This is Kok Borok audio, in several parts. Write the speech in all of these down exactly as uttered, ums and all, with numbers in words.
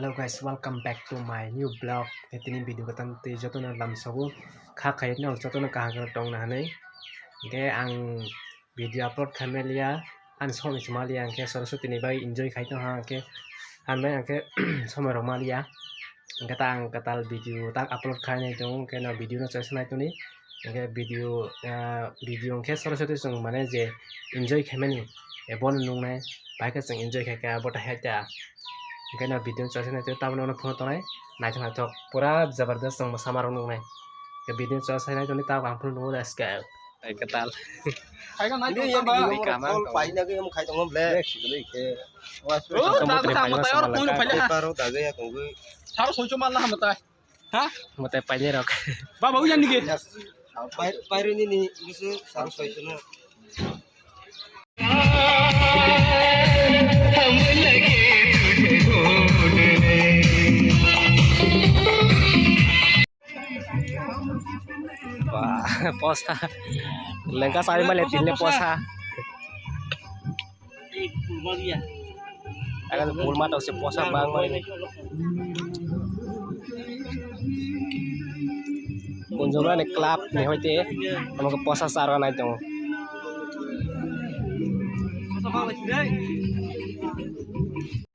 Hello guys, welcome back to my new vlog. Tini video kwtal tei jotono lamsogo kha khaina jotono kaham khe tongna hinwi. Hwnkhe ang video upload khaimaliya, ani somoi se maliya, hwnkhe Saraswati ni bai enjoy khai tongha, hwnkhe hambai hwnkhe somoi rok maliya. Hwnkhe ta ang kwtal video tak upload khainai tongo, hwnkhe no video no choice nai toni. Hwnkhe video, ah, video hwnkhe Saraswati chwng mane je enjoy khaimani, eh, bono nungnai, bai khe chwng enjoy khai kha, bo ta hai ta. Hwnkhe no video choice nai toni, tabuk no phone tongnai, naithok naithok, pura jabardast chwng bwsama rok nungnai. Hwnkhe video choice nai toni, tabuk ang phone nungo, let's go. Hai kwtal. Hai ka nai tong tamba. Ini kamang tong. Pai na ge em khai tong ble. Oh, ta ta ta matai or tong pai le. Paro da ge ya tong ge. Sar soncho mal na matai. Ha? Matai pai le rok. Baba uyan ni ge. Pai pai ni ni bisu sar soncho na. Wah, posa. Lengka sari male tinle posa. Aga bulma to se posa bang male. Kunjumra ni club ni hoite, amako posa sar nai tongo.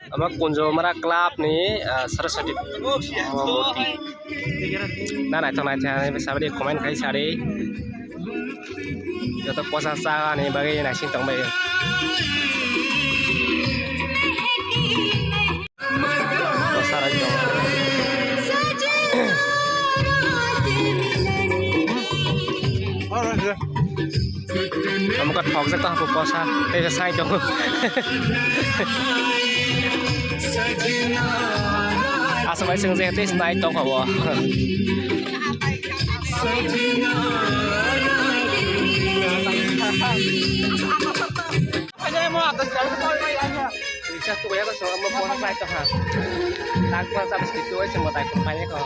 Ama Kunjumra club ni, ah, Saraswati murti. Na naithok naithok hinwi sabri comment khai sari. Joto posa chani bagwi naising tongbai. Posa rok tongo. Omo khe thokjak tong kho posa, tei sai tongo. Aswk bai chwng je tei nai tong kha bo. Risa tuya ko sama mo pon sai to ha. Tak pon sa bisti tuya sama tai ko pai ko.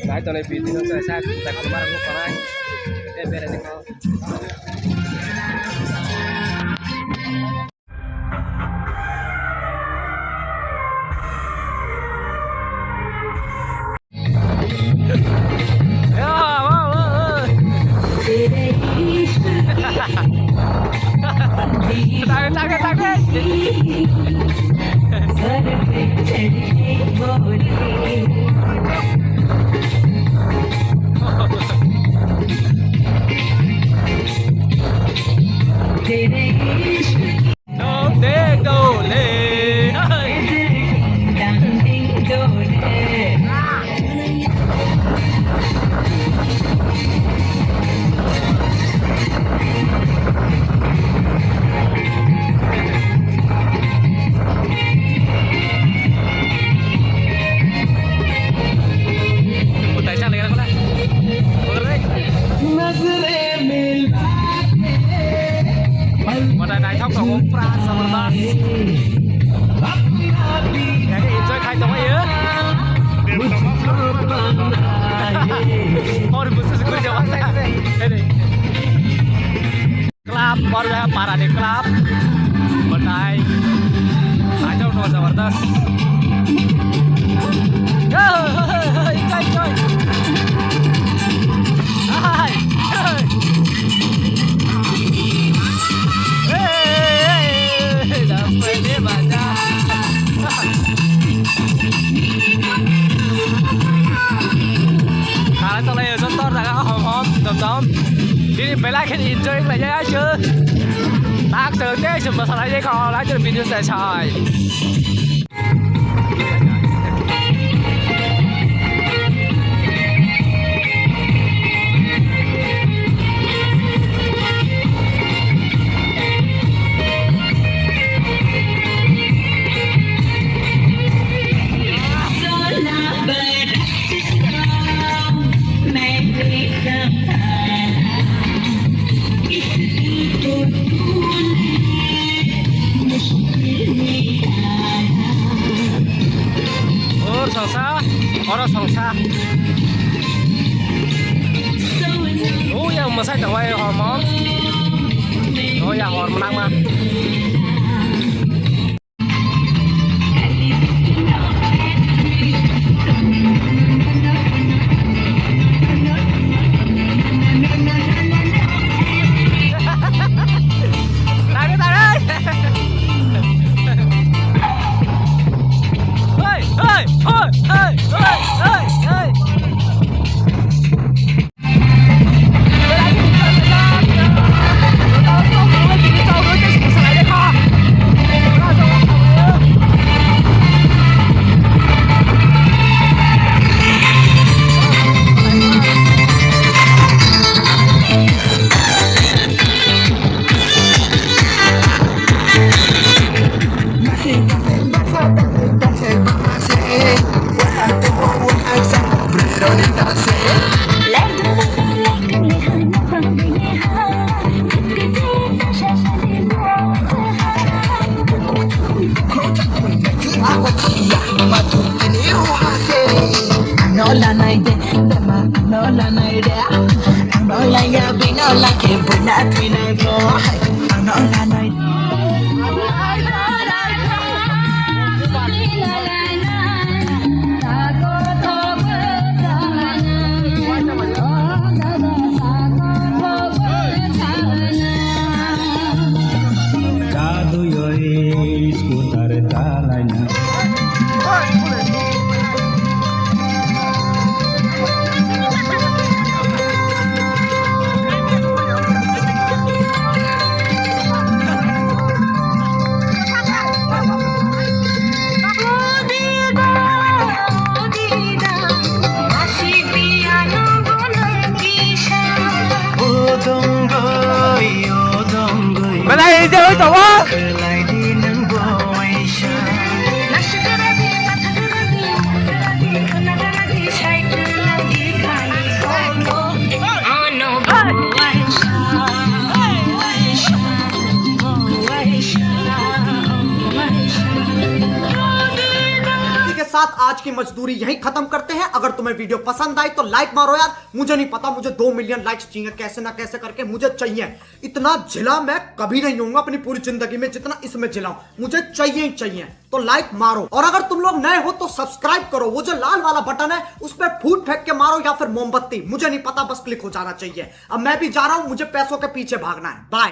Nai to ne video sa sa tai ko mar ko pai. Te bere de ko. Utai sa lagi aku lah. Utai naithok tongo, pura jabardast. Enjoy khai tongbaio. Hor busu sukuri jawa. Club, Borja para ni club. Betai. Ayo no jabardast. Enjoy, enjoy. Hai. Hey, hey, hey, hey, dapat dia baca. Kala tolai jotor jaga hom hom dom dom. Bini belai khe enjoy khlaijak aisuk. Tak tei se bwsalaijak kho, lai tei video se sai. Or songsa, oro songsa. O ya masai tangwai hormon. O ya hormon ma. Ano lanai de, dema ano lanai de. Ano laya bino lake buna tui nai bo. Ano lanai. Kaduyoi scooter talaina. Belai rijak oi tongo. इसी के साथ आज की मजदूरी यहीं खत्म करते हैं। अगर तुम्हें वीडियो पसंद आई तो लाइक मारो यार। मुझे नहीं पता, मुझे दो मिलियन लाइक्स चाहिए, कैसे ना कैसे करके मुझे चाहिए। इतना झिला मैं कभी नहीं होऊंगा अपनी पूरी जिंदगी में जितना इसमें झिला हूं। मुझे चाहिए ही चाहिए, तो लाइक मारो। और अगर तुम लोग नए हो तो सब्सक्राइब करो, वो जो लाल वाला बटन है उस पर फूट फेंक के मारो या फिर मोमबत्ती, मुझे नहीं पता, बस क्लिक हो जाना चाहिए। अब मैं भी जा रहा हूं, मुझे पैसों के पीछे भागना है। बाय।